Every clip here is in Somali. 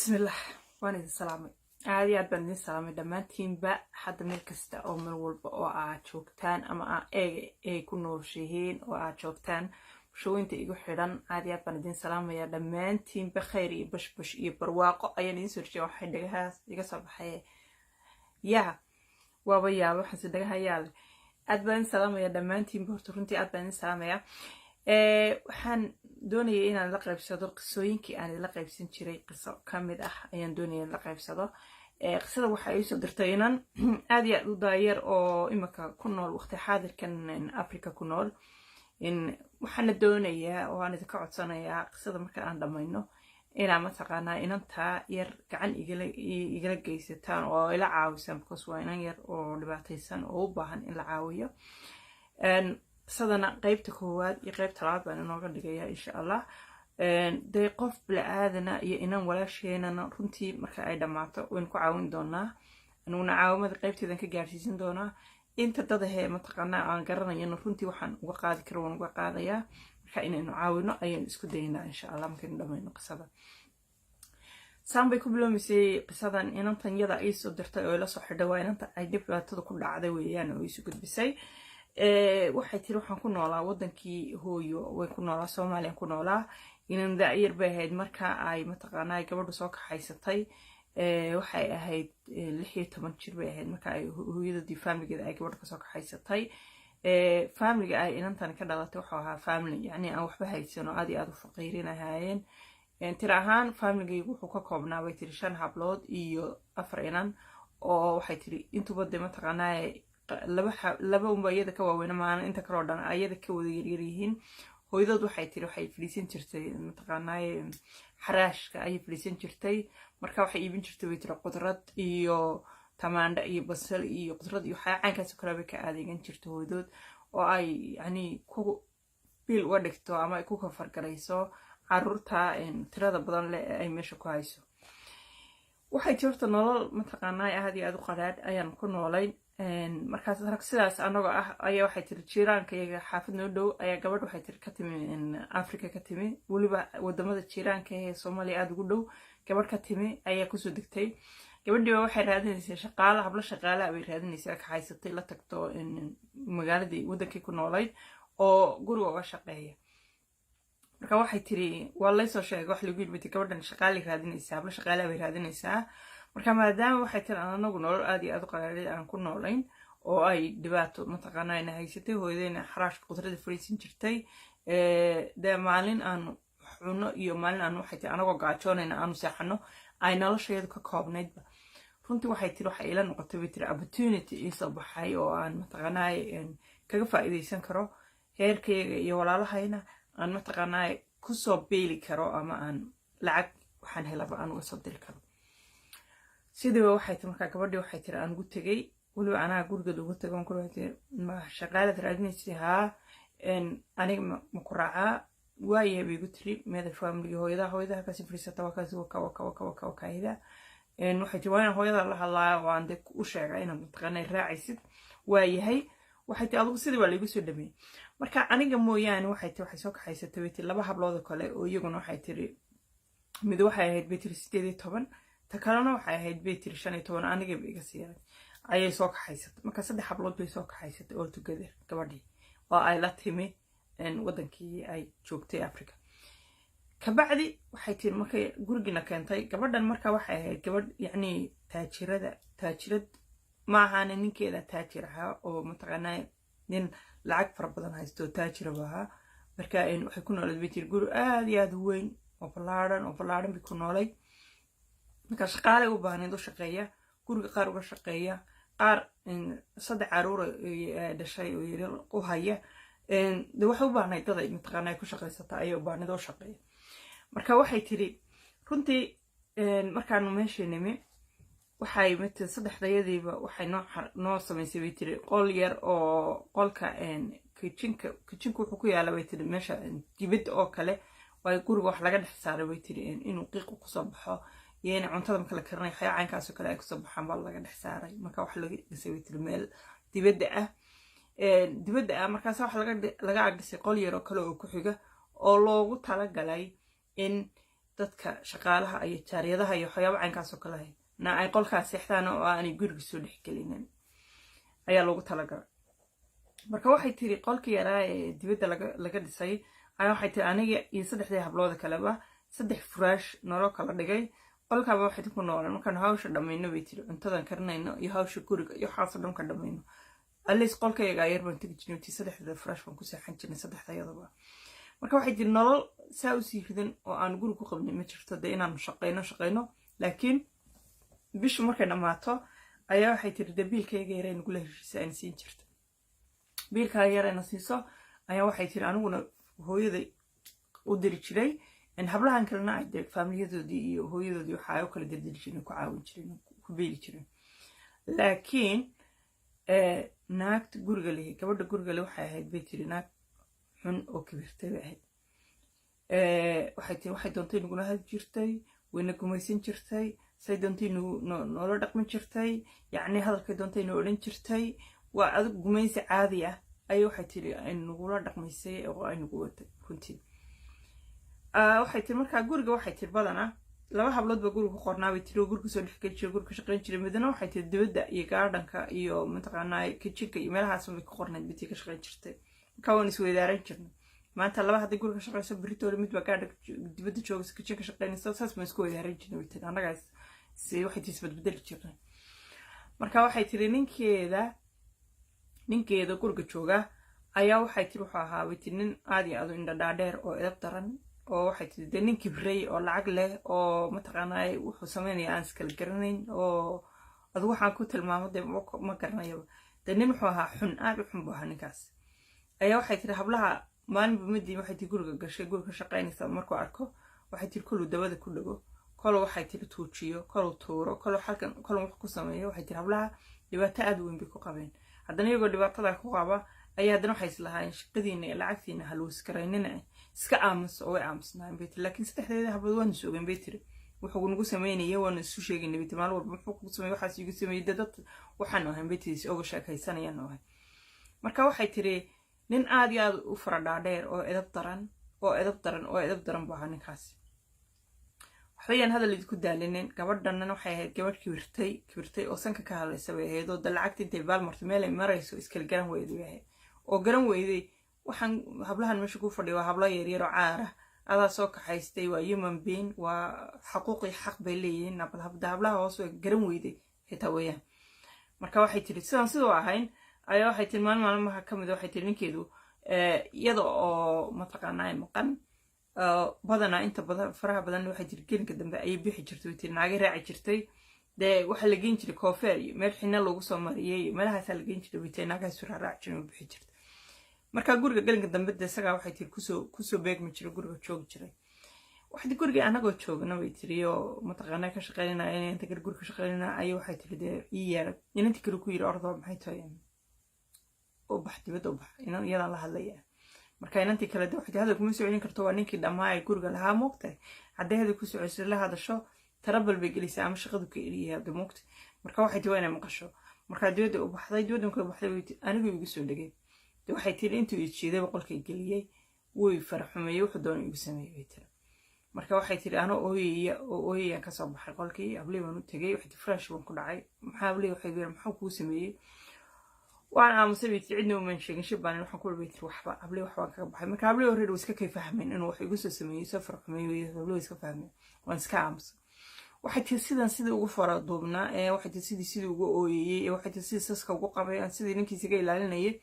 Bismillah, waan idin salaamay. Aad iyo aad baan idin salaamay dhammaantiinba. Hadda meel kasta oo meel walba oo aad joogtaan ama aa eega ay ku nooshihiin oo aad joogtaan, bulshooyinta igu xidhan, aad iyo aad baan idin salaamayaa dhammaantiinba. Khayr iyo bashbash iyo barwaaqo ayaan idin soo rejaya. Waxay dhagahaas iga soo baxay yaa waaba yaaba, waxaase dhagaha yaale. Aad baan idin salaamayaa dhammaantiinba. Horta runtii aad baan idin salaamayaa. Waxaan doonayay inaan la qaybsado qisooyinkii aan idinla qaybsan jiray. Qiso ka mid ah ayaan doonaya in la qaybsado. Qisada waxaa iisoo dirtay inan aad iyo aad u daayar oo imika ku nool waqti xaadirkan Africa ku nool. Waxaana doonayaa oo aan idinka codsanayaa, qisada marka aan dhammayno, inaa mataqaanaa inantaa yar gacan igala geysataan oo ila caawisaan, because waa inan yar oo dhibaataysan oo u baahan in la caawiyo. Qisadana qeybta koowaad iyo qeybta labaad baan inooga dhigayaa, insha Allah. Dee qof bili-aadana iyo inan walaasheenana runtii marka ay dhammaato waynu ku caawin doonaa. Aniguna caawimada qeybteedan ka gaarsiisan doonaa. Inta dadahee mataqaanaa aan garanayana runtii waxaan uga qaadi karo waan uga qaadayaa. Marka inaynu caawino ayaynu isku daynaa, insha Allah, markaynu dhamayno qisada. Saan bay ku bilowmaysay qisadan. Inantan yada iisoo dirtay oo ila soo xidhay waa inanta ay dhibaatada ku dhacday weeyaan oo iisu gudbisay. Waxay tiri, waxaan ku noolaa wadankii hooyo, way ku noolaa Soomaaliyan ku noolaa. Inan da-yar bay ahayd marka ay mataqaanaa gabadhu soo kaxaysatay. Waxay ahayd 16 jir bay ahayd marka ay hooyadadii faamiligeeda ay gabadha kasoo kaxaysatay. Faamiliga ay inantan ka dhalatay wuxuu ahaa family yacni aan waxba haysan oo aad iyo aad u faqiirin ahaayeen. Tiri ahaan faamiligaygu wuxuu ka koobnaa, bay tiri, shan hablood iyo afar inan, oo waxay tiri intuba dee mataqaanaa laba unba iyada ka waaweyna maana inta kaloo dhan ayada ka wada yaryar yihiin. Hooyadood, waxay tiri, waxay fadhiisan jirtay mataqaanaaye xaraashka ayay fadhiisan jirtay. Marka waxay iibin jirtay, bay tiri, qudrad iyo tamaandho iyo basal iyo qudrad iyo waxyaa caynkaasoo kale bay ka adeegan jirtay hooyadood, oo ay yacni ku biil uga dhigto ama ay ku kafargarayso caruurta tirada badan leh ee ay meesha ku hayso. Waxay tii, horta nolol mataqaanaa aad iyo aad u qadhaadh ayaan ku noolay. Markaas sidaas anagoo ah ayaa, waxay tiri, jiiraanka iyaga xaafad noo dhow ayaa gabadh, waxay tiri, ka timi Africa, ka timi weliba wadamada jiiraanka ee Soomaaliya aada ugu dhow. Gabadh ka timi ayaa kusoo degtay. Gabadhiiba waxay raadinaysay shaqaala, hablo shaqaalaha bay raadinaysay, kaxaysatay, la tagto magaaladii wadankii ku noolayd oo guriga uga shaqeeya. Marka waxay tiri, waa laysoo sheegay, wax lagu yidhi gabadhan shaqaalay raadinaysaa, hablo shaqaalaha bay raadinaysaa. Marka maadaama, waxay tiri, aan anagu nolol aad iyo aad u qaraarida aan ku noolayn oo ay dhibaato mataqaanaa ina haysatay, hooyadeyna xaraashka qudrada fariisin jirtay, dee maalin aanu cuno iyo maalin aanu, waxay tiri, anagoo gaajoonayna aanu seexano, ay noloshayadu ka koobnaydba. Runtii, waxay tiri, waxay ila noqotay, bay tiri, opportunity iisoo baxay oo aan mataqaanaa kaga faa'iidaysan karo heerkayga iyo walaalahayna, aan mataqaanaa kusoo beeli karo ama aan lacag waxaan helaba aan uga soo diri karo. Sidiiba, waxay tiri, markaa gabadhii, waxay tiri, aan ugu tegey, weliba anaa gurigeeda ugu tegay. Waan ku tiri, ma shaqaalaad raadinaysay? Haa, aniga ma ku raacaa? Waayahay, bay igu tiri. Meeda familigii hooyadaha? Hooyadaha halkaasi fadhiisata, waa kaasi, waka waka waka waka wakaahida. Waxay tiri, waa inaan hooyada la hadlaa oo aan dee u sheega inaad mataqaanaa raacaysid. Waayahay, waxay tiri. Adigu sidii baa laigu soo dhameeyey. Marka aniga mooyaane, waxay tiri, waxay soo kaxaysatay, bay tiri, laba hablood oo kale oo iyaguna, waxay tiri, mid waxay ahayd, bay tiri, 18, ta kalena waxay ahayd, bay tiri, 15, anigaba iga sii ayay soo kaxaysatay. Marka saddex hablood bay soo kaxaysatay all together gabadhii oo ay la timi wadankii ay joogtay Africa. Kabacdi, waxay tiri, markay gurigiina keentay gabadhan, marka waxay ahayd gabadh yacni taajirada, taajirad ma ahaana, ninkeeda taajir ahaa oo mataqaanaa nin lacag fara badan haysto oo taajiraba ahaa. Marka waxay ku noolayd, bay tiri, guri aad iyo aad u weyn oo ballaadhan oo ballaadhan bay ku noolayd. Marka shaqaalay u baahnayd u shaqeeya guriga, qaar uga shaqeeya, qaar saddex caruur dhashay oo yiri u haya. De waxay u baahnayd dad ay mataqaana ay ku shaqaysata ayay u baahnayd oo shaqeeya. Marka waxay tiri, runtii markaanu meeshii nimi, waxay mati saddexdayadiiba waxay noo samaysay, bay tiri, qol yar oo qolka kitchenka. Kitchenka wuxuu ku yaala, bay tiri, meesha dibadda oo kale. Waayo guriga wax laga dhex saaray, bay tiri, inuu qiiqu kusoo baxo iyo in cuntada marka la karinayo waxyaa caynkaasoo kale ay kusoo baxaan baa laga dhex saaray. Marka wax laga dhisay, bay tiri, meel dibadda ah, dibadda ah. Markaas waxa laga agdhisay qol yar oo kale oo ku xiga oo loogu talagalay in Dadka shaqaalaha iyo jaariyadaha iyo waxyaaba caynkaasoo kale ahayd na ay qolkaas seexdaan oo aanay guriga soo dhexgelinin ayaa loogu talagalay. Marka waxay tiri qolkii yaraa ee dibadda laga dhisay ayaa, waxay tiri, aniga iyo saddexdii hablooda kaleba saddex furaash naloo kala dhigay. Qolkaaba waxay ku noolaan markaan hawsha dhammayno, bay tiri, cuntadan karinayno iyo hawsha guriga iyo waxaasoo dhan ka dhammayno, at least qolkayagaa yar baan tegi jirnay ti saddexda furaash baan ku seexan jirnay saddexda yadaba. Marka waxay tiri nolol saa usii ridan oo aan guri ku qabnay ma jirto, dee inaanu shaqayno shaqayno. Laakiin bishu markay dhammaato ayaa, waxay tiri, dee biilkayga yar ay nagula heshiisa ayna siin jirta. Biilkaa yar ayna siiso ayaa, waxay tiri, aniguna hooyaday u diri jiray, hablahan kalena ay dee faamiliyadoodii iyo hooyadoodii waxa ay u kala dirdiri jireen, ku caawin jireen, ku beeli jireen. Laakiin naagta guriga leh, gabadha guriga leh, waxay ahayd, bay tiri, naag xun oo kibirtay bay ahayd. Waxay tiri waxay doontay nagula hadli jirtay, wayna gumaysan jirtay, say doontay noola dhaqmi jirtay, yacni hadalkay doontay noo odhan jirtay. Waa adig gumaysi caadi ah ayay, waxay tiri, ay nagula dhaqmaysay oo ay nagu watay runtii. Waxay tiri markaa guriga, waxay tiri, badanaa laba hablood baa guriga ku qornaa, bay tiri, oo guriga soo dhexgeli jiray, guriga ka shaqayn jiray. Midna, waxay tiri, dibadda iyo garden-ka iyo mataqaanaa kitchen-ka iyo meelahaas bay ku qornayd, bay tiri, ka shaqayn jirtay. Markaa waan isweydaaran jirnay. Maanta laba hadday guriga ka shaqayso, beritoole mid baa garden-ka dibadda joogaysa, kitchen ka shaqaynaysa. Saas baan isku weydaaran jirnay, bay tiri. Annagaas si, waxay tiri, isbadbedeli jirnay. Marka waxay tiri ninkeeda guriga jooga ayaa, waxay tiri, wuxuu ahaa, bay tiri, nin aad iyo aad u indha dhaadheer oo edab daran, oo, waxay tiri, dee nin kibray oo lacag leh oo mataqaanaa wuxuu sameynaya aan iskala garanayn, oo adigu waxaan ku tilmaamo dee ma garanayaba. Dee nin wuxuu ahaa xun, aad u xun buu ahaa ninkaas. Ayaa, waxay tiri, hablaha maalinba midii, waxay tiri, guriga gashay, guriga ka shaqaynaysa markuu arko, waxay tiri, koluu dabada ku dhago, koluu, waxay tiri, tuujiyo, koluu tuuro, koluu halkan, koluu wax ku sameeyo. Waxay tiri hablaha dhibaato aad u weyn bay ku qabeen. Haddana iyagoo dhibaatada ku qaba ayaa haddana waxay islahaayeen shaqadiina iyo lacagtiina haluuskaraynina, iska aamusa, oo way aamusnaayeen, bay tiri. Laakiin saddexdeeda hablood waanu soogeen, bay tiri, wuxuu nagu sameynaya waanu isu sheegaynay, bay tiri. Maalin walba muxuu kugu sameeyey, waxaas igu sameeyey, dee dad waxaanu ahayn, bay tiri, is oga sheekaysanayaanu ahay. Marka waxay tiri nin aad iyo aad u fara dhaadheer oo edab daran oo edab daran oo edab daran buu ahaa ninkaasi. Waxba yaan hadal idinku daalinin. Gabadhannan waxay ahayd gabadh kibirtay, kibirtay oo sanka ka hadlaysa bay ahayd, oo de lacagta intay baalmarto meel ay marayso iskala garan weyday bay ahayd, oo garan weyday waxaan hablahan meesha ku fadhiya waa hablo yaryar oo caar ah, adaa soo kaxaystay, waa human being, waa xaquuqii xaq bay leeyihiin. Bal hablaha hoos way garan weyday xitaa weeyaan. Marka waxay tiri sidaan sidoo ahayn ayaa, waxay tiri, maalin maalmaha ka mid, waxay tiri, ninkeedu iyada oo mataqaanaa maqan badanaa, inta badan faraha badan, waxay tiri, gelinka dambe ayay bixi jirtay, way tiri, naagay raaci jirtay. Dee waxaa la geyn jiray koofeer iyo meel xina loogu soo mariyey iyo meelahaasaa la geyn jiray, way tiri, naagahaasu raaraaci jiray oo bixi jirtay. Marka guriga gelinka dambe dee isagaa, waxay tiri, kusoo beegmi jiray, guriga joogi jiray. Waxay guriga anagoo joogna, bay tiri, oo mataqaanaa ka shaqeynaya, inta kale guriga ka shaqeynayna, ayay, waxay tiri, dee ii yeeray inantii kale, ku yiri, "Ordoo, maxay tahay, u bax dibadda, u bax, iyadaan la hadlaya." Marka inantii kale de waxay hadal kuma soo celin karto, waa ninkii dhammaa ee guriga lahaa, moogtahay. Hadday hadal ku soo celiso, la hadasho, trouble bay gelaysaa ama shaqadu ka eriyahay hadda, moogtay. Marka waxay tiri waa inay maqasho. Marka dibadda u baxday. Dibadda markay baxday, anigu igu soo dhegay. De waxay tiri intuu ijiiday boqolkay geliyey, wuy faraxumeeyey, wuxuu doona igu sameeyey, bay tiri. Marka waxay tiri anoo ooyaya oo ooyayaan kasoo baxay qolkii. Hablihii baan u tegey. Waxay tiri fresh baan ku dhacay. Maxaa hablihii waxay yiri, maxaa kuu sameeyey? Waan aamusay, bay tiri, cidna umaan sheegin, shib baan waxaan ku bay tiri, waxba hablihii waxbaan kaga baxay. Marka hablihii horreer way iska kay fahmeen inuu wax igu soo sameeyey, soo faraxumeeyey. Hablihii way iska fahmeen, waan iska aamusay. Waxay tiri sidan sidii ugu fara duubnaa ee, waxay tiri, sidii ugu ooyayey ee, waxay tiri, sidii saska ugu qabay aan sidii ninkiisaga ilaalinayay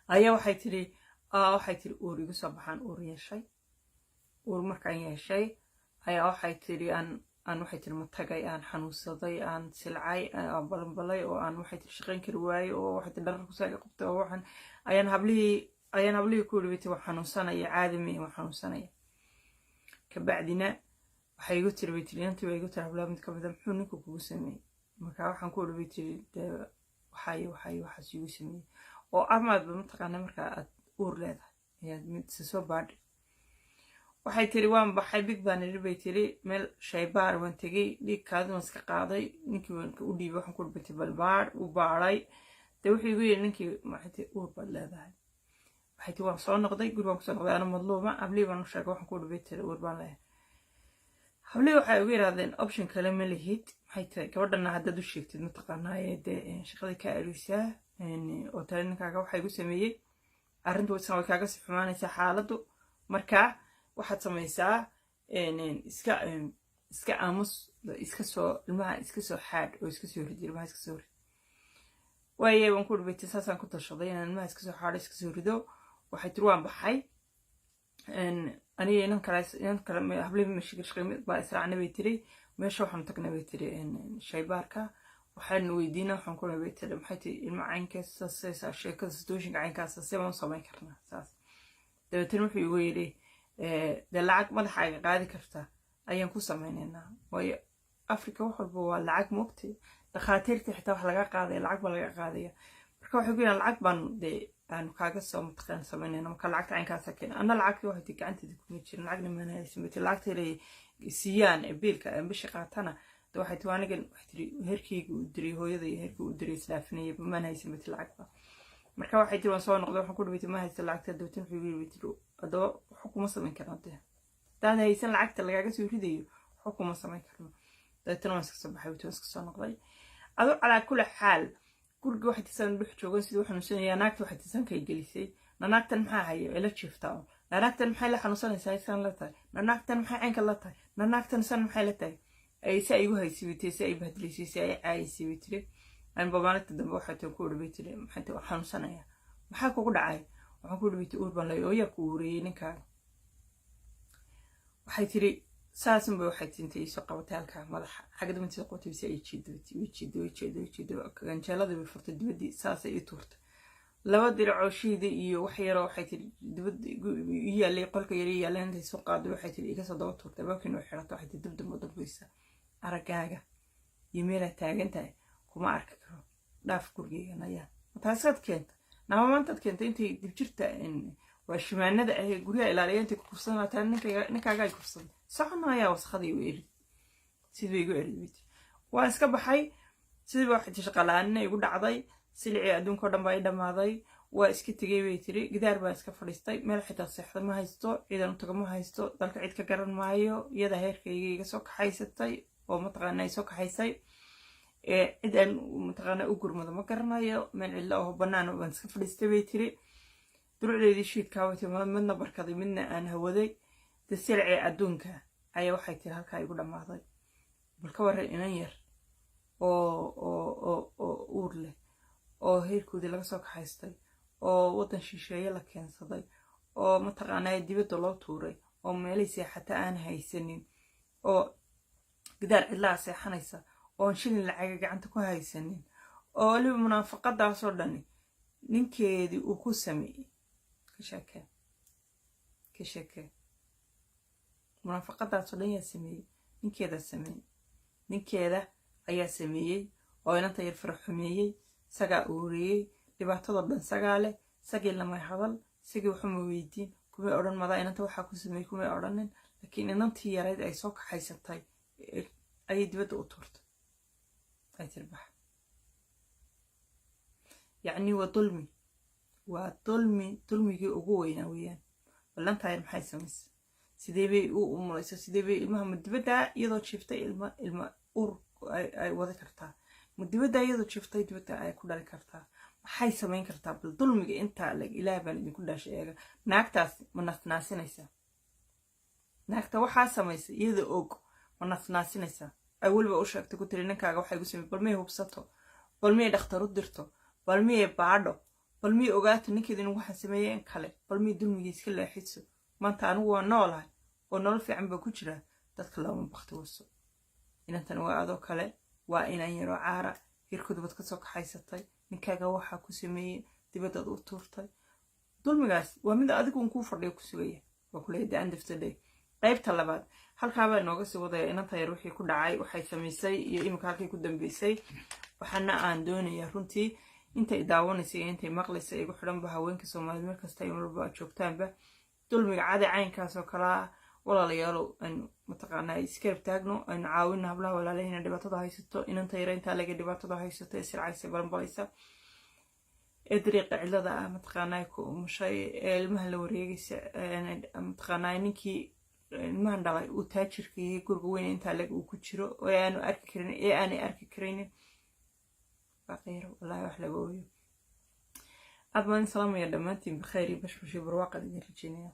ayaa, waxay tiri uur igu soo baxaan. Uur yeeshay. Uur markaan yeeshay ayaa, waxay tiri, aan, waxay tiri, matagay, aan xanuunsaday, aan silcay, aan balanbalay, oo aan, waxay tiri, shaqayn kari waayey, oo waxay tiri dharar kusaaga qabtay, oo waxaan ayaan hablihii ku yidhi, bay tiri, waan xanuunsanaya, caadi mihi, waan xanuunsanaya. Kabacdina waxay igu tiri, bay tiri, inantii baa igu tiri, hablaha mid ka mida, "Muxuu ninku kugu sameeyey?" Marka waxaan ku idhi, bay tiri, dee waxaayo waxaayo waxaas igu sameeyey, oo amaadba mataqaana markaa aad uur leedahay ayaad mid isa soo baadhi. Waxay tiri waan baxay, big baan idhi, bay tiri, meel shaybaar waan tegey, dhiig kaadi waan iska qaaday, ninkii waan u dhiibay. Waxaan ku dhibay bal baadh. U baadhay. Dee wuxuu igu yidhi ninkii, waxay tiri, "Uur baad leedahay." Waxay tiri waan soo noqday, guri baan kusoo noqday ana madluuma. Hablihii baan u sheegay. Waxaan ku dhibay, tiri, uur baan leeyahay. Hablihii waxay ugu yidhahdeen, "Option kale ma lihid. Maxay tahay gabadhana haddaad u sheegtid, mataqaanaaye, dee shaqadii kaa erisaa oo tale ninkaaga waxaa igu sameeyey, arrintu isna way kaaga sii xumaanaysaa xaaladdu. Marka waxaad samaysaa, iska aamus, iska soo ilmaha iska soo xaadh oo iska soo rid, ilmaha iska soo rid." Waaye, waan ku dhibaytay, saasaan ku tashaday inaan ilmaha iska soo xaadho, iska soo rido. Waxay tiri, waan baxay aniga inan kale hablihii mashaqay baa israacnay, bay tiri. Meesha waxaanu tagnay, bay tiri, shaybaarka. Waxaan weydiina, waxaan ku bay tiri, maxay tiri, ilma caynkaas saas, sheekada situationka caynkaas see baan u samayn karnaa saas? Dabeetana wuxuu igu yidhi, dee lacag madaxaaga qaadi karta ayaan ku samaynaynaa, waayo Africa wax walba waa lacag, moogtay? Dhakhaatiirta xitaa wax laga qaadaya, lacag baa laga qaadaya. Marka waxay ku yidhahan, lacag baan dee aanu kaaga soo mataqaan samaynayna, marka lacagta caynkaasa keena. Anna lacagtii waxay tii gacanteeda kuma jirin, lacagna maan haysan, bay tiri. Lacagta inay siiyaan ee biilka aan bishi qaatana de, waxay tiri, anigan, waxay tiri, heerkeyga u diray hooyada iyo heerkii u diray isdhaafinaya, maan haysan, bay tiri, lacagba. Marka waxay tiri, waan soo noqday, waxaan ku dhibatay, ma haysta lacagta. Dabeetana wuxuu yiri, bay tiri, haddaba waxu kuma samayn karno, dee haddaad haysan lacagta lagaaga soo ridayo, waxu kuma samayn karno. Dabeetana waan iska soo baxay, waan iska soo noqday. Adu calaa kulli xaal, guriga waxay tisan dhex joogan sidii u xanuunsanayaa. Naagta waxay tisankay gelisay, na naagtan maxaa haya ila jiiftaa, na naagtan maxay la xanuunsanaysaa, san la tahay, na naagtan maxay caynka la tahay, na naagtan san maxay la tahay, ay si ay igu haysay, bay tiri, si ay bahdilaysay, si ay caayaysay, bay tiri. Anba maalinta dambe waxay tiri ku odhi, bay tiri, maxay tiri, xanuunsanaya, maxaa kugu dhacay? Waxaan ku odhi, bay tiri, uur baan leeyahay. Oo yaa ku uureeyey ninkaaga? Waxay tiri, saasunba waxay tiri, intay iisoo qabatay halkaa madaxa xagga dambe intii qabatay, si ay jiido, way jiido, way jiido, way jiido, ganjeeladii bay furtay, dibaddii saasay ii tuurtay. Laba diracoo shiida iyo wax yaroo, waxay tiri, dibadda ii yaallay, qolka yar ii yaallay, intay soo qaaday, waxay tiri, iga soo daba tuurtay, albaabkiina way xiratay. Waxay tiri, dib dambe dambaysa araggaaga iyo meelaad taagan tahay kuma arki karo, dhaaf gurigeygan. Ayaa taasaad keenta nama maantaad keentay intay dibjirta waa shimaanada ah ee guryaha ilaaliya intay ku kufsanaataa, ninkaaga ay kufsaday, soconayaa, waskhadii u erid, sidii bay igu erid. Waan iska baxay sidiiba. Waxay tii, shaqala-aanina igu dhacday, silicii adduunka o dhan baa i dhammaaday. Waa iska tegey, bay tiri, gidaar baan iska fadhiistay, meel xitaa seexda ma haysto, ciidan u tago ma haysto, dalka cid ka garan maayo. Iyada heerkayga iga soo kaxaysatay oo mataqaana ay soo kaxaysay, cid aan mataqaana u gurmado ma garanayo, meel cidlo oo bannaan baan iska fadhiistay, bay tiri. Durucdeedii shiidkaa, bay tiri, midna barkaday, midna aan hawaday, de silicii adduunka ayaa, waxay tiri, halkaa igu dhammaaday. Bal ka warran inan yar oo uur leh oo heerkoodii laga soo kaxaystay oo waddan shisheeye la keensaday oo mataqaanaa dibadda loo tuuray oo meelay seexata aan haysanin oo gidaar cidlaha seexanaysa oon shilin lacaga gacanta ku haysanin oo weliba munaafaqadaasoo dhani ninkeedii uu ku sameeyey. Ka sheekee, ka sheekee, munaafaqadaasoo dhan yaa sameeyey? Ninkeedaa sameeyey, ninkeeda ayaa sameeyey oo inanta yar fara xumeeyey, isagaa uureeyey, dhibaatadoo dhan sagaa leh. Isagii lamay hadal, isagii waxuma weydiin, kumay odhan madaa inanta waxaa ku sameeyey, kumay odhanin. Laakiin inantii yarayd ay soo kaxaysatay ayay dibadda u tuurtay, ay tiri, bax. Yacni waa dulmi, waa dulmi, dulmigii ugu weynaa weeyaan. Ballantaa yar maxay samaysay? Sidee bay u umulaysa? Sidee bay ilmaha ma dibaddaa iyadoo jiiftay ilma ur ay wadi kartaa? Ma dibaddaa iyadoo jiiftay dibadda ay ku dhali kartaa? Maxay samayn kartaa? Bal dulmiga intaa leg, Ilaah baan idinku dhaashay, eega. Naagtaas ma nasnaasinaysaa? Naagta waxaa samaysay iyada og ma nasnaasinaysaa? Ay weliba u sheegtay, ku tiri, ninkaaga waxay igu samey. Bal miyay hubsato? Bal miyay dhakhtar u dirto? Bal miyay baadho? Bal miyay ogaato ninkeeda inuu waxaan sameeyey in kale? Bal miyay dulmigii iska leexiso? Maanta anigu waa noolahay oo nolol fiican baa ku jira. Dadka looma bakti waso. Inantan waa adoo kale, waa inan yaroo caara, hirkooda baad kasoo kaxaysatay, ninkaaga waxaa ku sameeyey, dibadaad u tuurtay. Dulmigaas waa mid adigu un kuu fadhiyo, ku sugaya, waa kuleeya the end of the day. Qaybta labaad halkaabaa inooga sii wadaya, inanta yar wixii ku dhacay, waxay samaysay iyo iminka halkay ku dambeysay. Waxaana aan doonayaa runtii intay daawanaysa iyo intay maqlaysa igu xidhanba, haweenka Soomaaliyeed meel kasta iyo marba aad joogtaanba, dulmiga cadi caynkaas oo kalaa, walaalayaalo, aynu mataqaanaa iskarab taagno, aynu caawino hablaha walaalahayna dhibaatada haysato, inanta yara intaa laga dhibaatada haysato ee silcaysa, balanbalaysa, ee dariiqa cidlada ah mataqaanaa ku umushay, ee ilmaha la wareegaysa, mataqaanaa ninkii Ilmahan dhalay uu taajirka yahay, guriga weyn intaa leg uu ku jiro oo aanu arki karin ee aanay arki karaynin. Waa qeyro, wallahi, wax laga ooyo. Aad baan salaamaya dhammaantiin. Bikhayr iyo bashbash iyo barwaaqan idin rajeynaya.